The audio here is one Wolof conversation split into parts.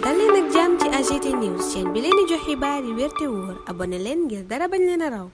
dal leen ak jàmm ci AGT News chaîne bi leen di jox xibaar yi wér te wóor abonné leen ngir dara bañ leen a raw.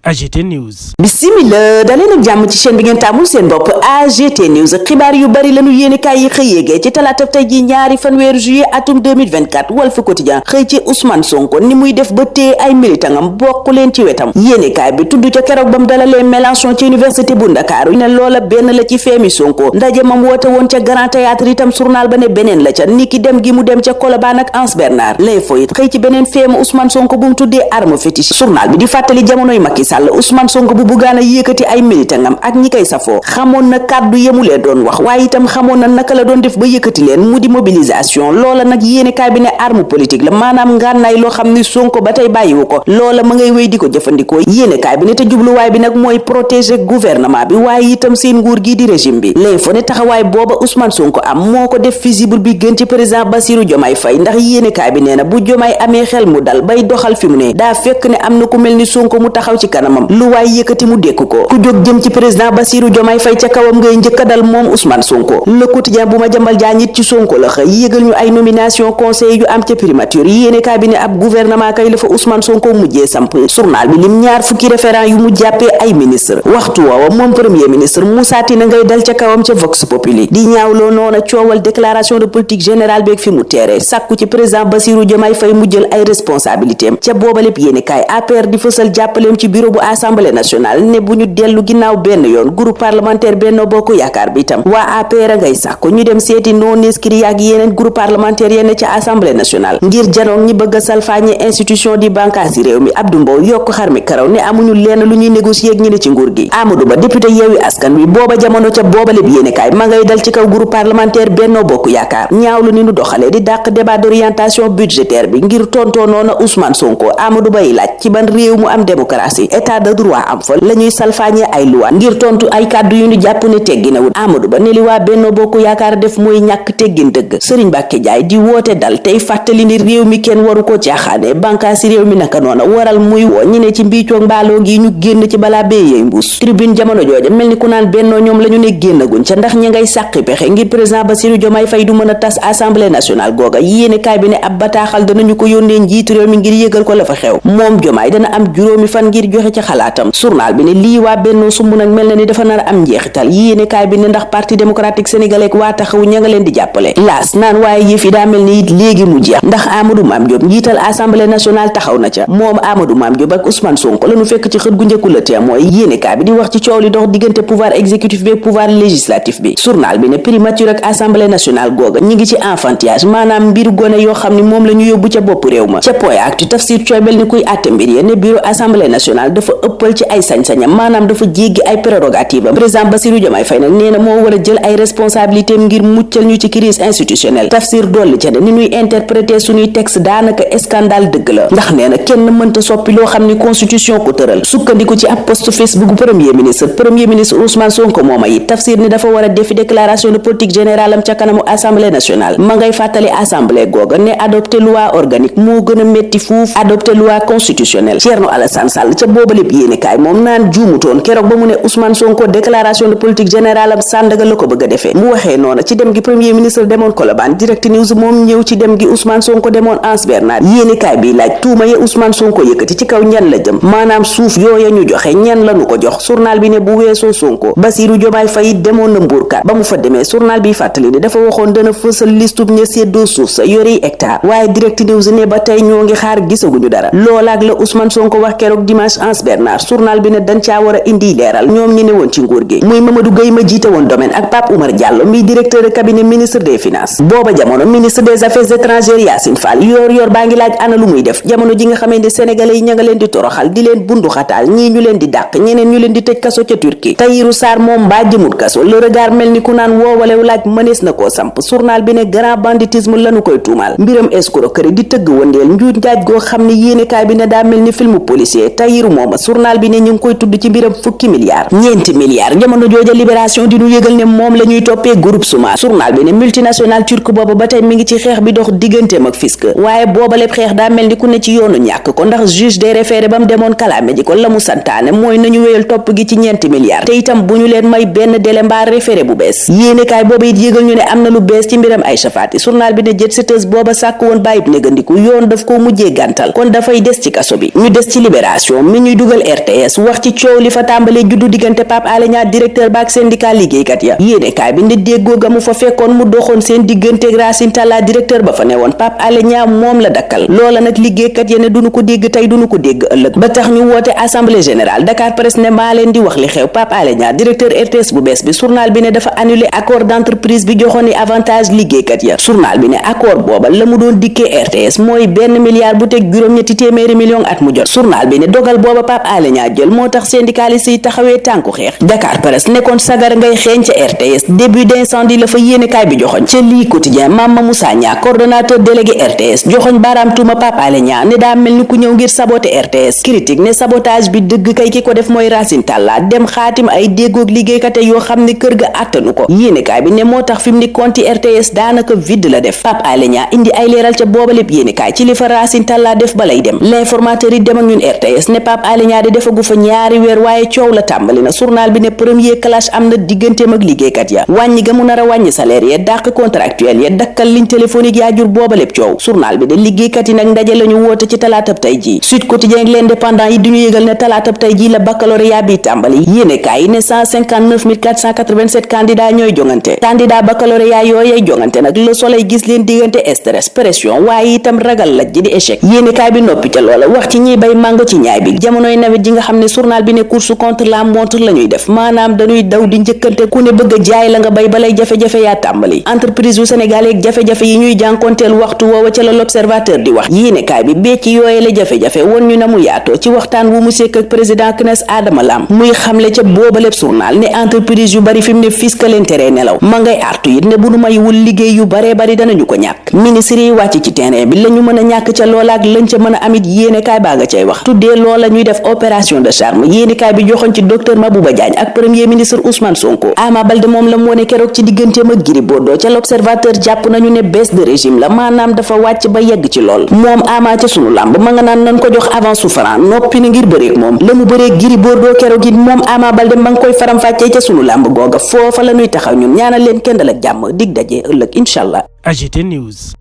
AGT News. Bismillah daleen ak jàmm ci chaîne bi ngeen taamul seen bopp AGT News xibaar yu bari lañu yéenekaay yi xëy yéegee ci talaata tey ji ñaari fanweeru juillet atum 2024 Walf Quotidien xëy ci Ousmane Sonko ni muy def ba téye ay militangam bokk leen ci wetam yéenekaay bi tudd ca keroog ba mu dalalee Mélenchon ci université bu Ndakaaru ne loola benn la ci feemi Sonko ndaje mam woote woon ca Grand Théâtre itam journal ba ne beneen la ca niki dem gi mu dem ca Colobane ak Anse Bernard L'Info it xëy ci beneen feemu Ousmane Sonko bu mu tuddee arme fétiche journal bi di fàttali jamonoy Macky Sall Ousmane Sonko bu buggaan a yëkkati ay militangam ak ñi koy safoo xamoon na kàddu yemulee doon wax waaye itam xamoon na naka la doon def ba yëkkati leen mu di mobilisation loola nag yéenekaay bi ne arme politique la maanaam ngànnaay loo xam ni Sonko ba tey bàyyiwu ko loola ma ngay wéy di ko jëfandikoo yéenekaay bi ne te jubluwaay bi nag mooy protéger gouvernement bi waaye itam seen nguur gi di régime bi L'Info ne taxawaay booba Ousmane Sonko am moo ko def visible bi gën ci président Bassirou Diomaye Faye ndax yéenekaay bi nee na bu Diomaye amee xel mu dal bay doxal fi mu ne daa fekk ne am na ku mel ni Sonko mu taxaw ci kanamam lu waay yëkkati mu dékk ko ku jóg jëm ci président Bassirou Diomaye Faye ca kawam ngay njëkka dal moom Ousmane Sonko Le Quotidien bu ma jambal jaan it ci Sonko la xëy yégal ñu ay nomination conseil yu am ca primature yéenekaay bi ne ab gouvernement kay la fa Ousmane Sonko mujjee samp journal bi lim ñaar fukki référent yu mu jàppee ay ministre waxtu woowa moom premier ministre Moussa Tine ngay dal ca kawam ca Vox Populi di ñaawloo noona coowal déclaration de politique générale beeg fi mu teere sàkku ci président Bassirou Diomaye Faye mu jël ay responsabilité am ca booba lépp yéenekaay APR di fësal jàppaleem ci bureau bu assemblée nationale ne bu ñu dellu ginnaaw benn yoon groupe parlementaire Benno Bokk Yaakaar bi itam waa APR ngay sàkku ñu dem seeti non inscrits ak yeneen groupe parlementaire yenn ca assemblée nationale ngir janoog ñi bëgg a salfaañe institution di bànqaas yi réew mi Abdou Mbow yokk xar mi karaw ne amuñu lenn lu ñuy négocier ak ñi ne ci nguur gi Amadou Ba député Yewwi Askan Wi booba jamono ca booba lépp yéenekaay ma ngay dal ci kaw groupe parlementaire Benno Bokk Yaakaar ñaawlu ni nu doxalee di dàq débat d'orientation budgétaire bi ngir tontoo noona Ousmane Sonko Amadou Ba yi laaj ci ban réew mu am démocratie état de droit am fa lañuy salfaañe ay loi ngir tontu ay kàddu yu ñu jàpp ne tegginawul Amadou Ba ne li waa Benno Bokk Yaakaar def mooy ñàkk teggin dëgg Serigne Mbacké Ndiaye di woote dal tey fàttali ni réew mi kenn waru ko caaxaane bànkaasi réew mi naka noona waral muy woo ñi ne ci mbiicoog mbaaloo gi ñu génn ci balaa béyeey mbuus tribune jamono jooja mel ni ku naan bennoo ñoom la ñu ne génnaguñ ca ndax ña ngay sàqi pexe ngir président Bassirou Diomaye Faye du mën a tas assemblée nationale googa yéenekaay bi ne ab bataaxal danañu ko yónnee njiitu réew mi ngir yëgal ko la fa xew moom Diomaye dana am juróomi fan ngir joxe ci xalaatam journal bi ne lii waa Benno sumb nag mel na ni dafa nar a am njeexital yéenekaay bi ne ndax parti démocratique sénégalais ak waa taxaw ña nga leen di jàppale laas naan waaye yëf yi daa mel ni it léegi mu jeex ndax Amadou Mame Diop njiital assemblée nationale taxaw na ca moom Amadou Mame Diop ak Ousmane Sonko lañu fekk ci xët gu njëkku la tee mooy yéenekaay bi di wax ci coow li dox diggante pouvoir exécutif bi ak pouvoir législatif bi journal bi ne primature ak assemblée nationale googa ñi ngi ci enfantillage maanaam mbiru gone yoo xam ni moom la ñu yóbbu ca bopp réew ma ca point actu Tafsir Coybel ni kuy àtte mbir ya ne bureau assemblée nationale dafa ëppal ci ay sañ-sañam maanaam dafa jéggi ay prérogative am président Bassirou Diomaye Faye nag nee na moo war a jël ay responsabilité ngir muccal ñu ci crise institutionnelle Tafsir dolli ca ne ni ñuy interpréter suñuy texte daanaka scandale dëgg la ndax nee na kenn mënta soppi loo xam ni constitution ko tëral sukkandiku ci ab post Facebook premier ministre Ousmane Sonko mooma it Tafsir ni dafa war a defi déclaration de politique générale am ca kanamu assemblée nationale ma ngay fàttali assemblée googa ne adopté loi organique moo gën a metti fuuf adopté loi constitutionnelle Thierno Alassane Sall ca booba lépp yéenekaay moom naan juumutoon keroog ba mu ne Ousmane Sonko déclaration de politique générale am Sandaga la ko bëgg a defee mu waxee noona ci dem gi premier ministre demoon Colobane Direct News moom ñëw ci dem gi Ousmane Sonko demoon Anse Bernard yéenekaay bi laaj tuuma ya Ousmane Sonko yëkkati ci kaw ñan la jëm maanaam suuf yooya ñu joxe ñan lañu ko jox journal bi ne bu weesoo Sonko Bassirou Diomaye Faye demoon na Mbourkat ba mu fa demee journal bi fàttali ne dafa waxoon dana fësal listub ña séddoo suuf sa yori hectare waaye Direct News ne ba tey ñoo ngi xaar gisaguñu dara loolaak la Ousmane Sonko wax keroog dimanche Anse Bernard journal bi ne dañ caa war a indi leeral ñoom ñi ne woon ci nguur gi muy Mamadou Gueye ma jiite woon domaine ak Pape Oumar Diallo mi directeur de cabinet ministre des finances booba jamono ministre des affaires étrangères Yassine Fall yor baa ngi laaj ana lu muy def jamono ji nga xamee ne sénégalais yi ña nga leen di toroxal di leen bunduxataal ñii ñu leen di dàq ñeneen ñu leen di tëj kaso ca Turquie Tahirou Sarr moom mbaa jëmut kaso le regard mel ni ku naan woowalew laaj mënees na koo samp journal bi ne grand banditisme lañu koy tuumaal mbiram escroquerie di tëgg wëndeel njuuj njaaj goo xam ne yéenekaay bi ne daa mel ni film policier Tahirou moom mooma journal bi ne ñu ngi koy tudd ci mbiram fukki milliards ñeenti milliards jamono jooja libération di nu yëgal ne moom la ñuy toppee groupe Suma journal bi ne multinational turc boobu ba tey mi ngi ci xeex bi dox digganteem ak fisc waaye booba lépp xeex daa mel ni ku ne ci yoonu ñàkk ko ndax juge des référés ba mu demoon kalaame ji ko la mu santaane mooy nañu wéyal topp gi ci ñeenti milliards te itam bu ñu leen may benn délai mbaa référé bu bees yéenekaay booba it yëgal ñu ne am na lu bees ci mbiram Aïcha Fati journal bi ne jet setteuse booba sàkk woon bàyyib négandiku yoon daf ko mujjee gàntal kon dafay des ci kaso bi ñu des ci libération mi ñuy dugal RTS wax ci coow li fa tàmbalee juddu diggante Pape Alé Niang directeur ba ak syndicat liggéeykat ya yéenekaay bi ne déggoo ga mu fa fekkoon mu doxoon seen diggante Racine Talla directeur ba fa newoon Pape Alé Niang moom la dakkal loola nag liggéeykat ya ne duñu ko dégg tey duñu ko dégg ëllëg ba tax ñu woote assemblée générale Dakar Presse ne maa leen di wax li xew Pape Alé Niang directeur RTS bu bees bi journal bi ne dafa annulé accord d'entreprise bi joxoon ni avantage liggéeykat ya journal bi ne accord booba la mu doon dikkee RTS mooy benn milliard bu teg juróom-ñetti téeméeri million at mu jot journal bi ne dogal booba Pape Alé Niang jël moo tax syndicaliste yi taxawee tànku xeex Dakar Presse nekkoon sagar ngay xeeñ ca RTS début d'incendie la fa yéenekaay bi joxoñ ca lii quotidien Mama Moussa Niang coordonnateur délégué RTS joxoñ baaraam tuuma Pape Alé Niang ne daa mel ni ku ñëw ngir saboter RTS critique ne sabotage bi dëgg kay ki ko def mooy Racine Talla dem xaatim ay déggoog liggéeykate yoo xam ne kër ga àttanu ko yéenekaay bi ne moo tax fi mu ni konti RTS daanaka vide la def Pape Alé Niang indi ay leeral ca booba lépp yéenekaay ci li fa Racine Talla def balay dem l'informateur yi dem ak ñun RTS ne Pape Alé Niang di defagu fa ñaari weer waaye coow la tàmbali na journal bi ne premier clash am na digganteem ak liggéeykat ya wàññi ga mu nar a wàññi salaire ya dàq contractuel ya dakkal ligne téléphonique yaa jur booba lépp coow journal bi de liggéeykat yi nag ndaje la ñu woote ci talaatab tey ji Sud Quotidien ak l'Indépendant yi duñu yëgal ne talaatab tey ji la baccalauréat bi tàmbali yéenekaay yi ne 159 487 candidats ñooy jongante candidat baccalauréat yooyay jongante nag Le Soleil gis leen diggante stress pression waaye itam ragal laj ji di échec yéenekaay bi noppi ca loola wax ci ñiy bay mango ci ñaay bi jamonoy nawet ji nga xam ne journal bi ne course contre la montre la ñuy def maanaam dañuy daw di njëkkante ku ne bëgg a jaay la nga bay balay jafe-jafe yaa tàmbali entreprise yu Sénégal yeeg jafe-jafe yi ñuy jànkonteel waxtu woowa ca la l'Observateur di wax yéenekaay bi bee ci yooye la jafe-jafe won ñu na mu yaatoo ci waxtaan wu mu sekk ak président CNES Adama Lam muy xamle ca boobaleb journal ne entreprise yu bari fi mu ne fisc leen tere nelaw ma ngay artu it ne bu nu maywul liggéey yu baree bari danañu ko ñàkk ministre yi wàcc ci terrain bi la ñu mën a ñàkk ca loola ak lañ ca mën a amit yéenekaay baa nga cay wax tuddee loola ñuy def opération de charme yéenekaay bi joxoñ ci docteur Mabouba Diagne ak premier ministre Ousmane Sonko Ama Baldé moom la mu wone keroog ci digganteem ak Gris Bordeaux ca l'Observateur jàpp nañu ne baisse de régime la maanaam dafa wàcc ba yegg ci lool moom Ama ca sunu làmb ma nga naan nañ ko jox avance su Franc noppi na ngir bëreek moom la mu bëreek Gris Bordeaux keroog it moom Ama Baldé ma ngi koy faram-fàccee ca sunu làmb googa foofa la ñuy taxaw ñun ñaanal leen kendal ak jàmm dig daje ëllëg incha allah. AGT News.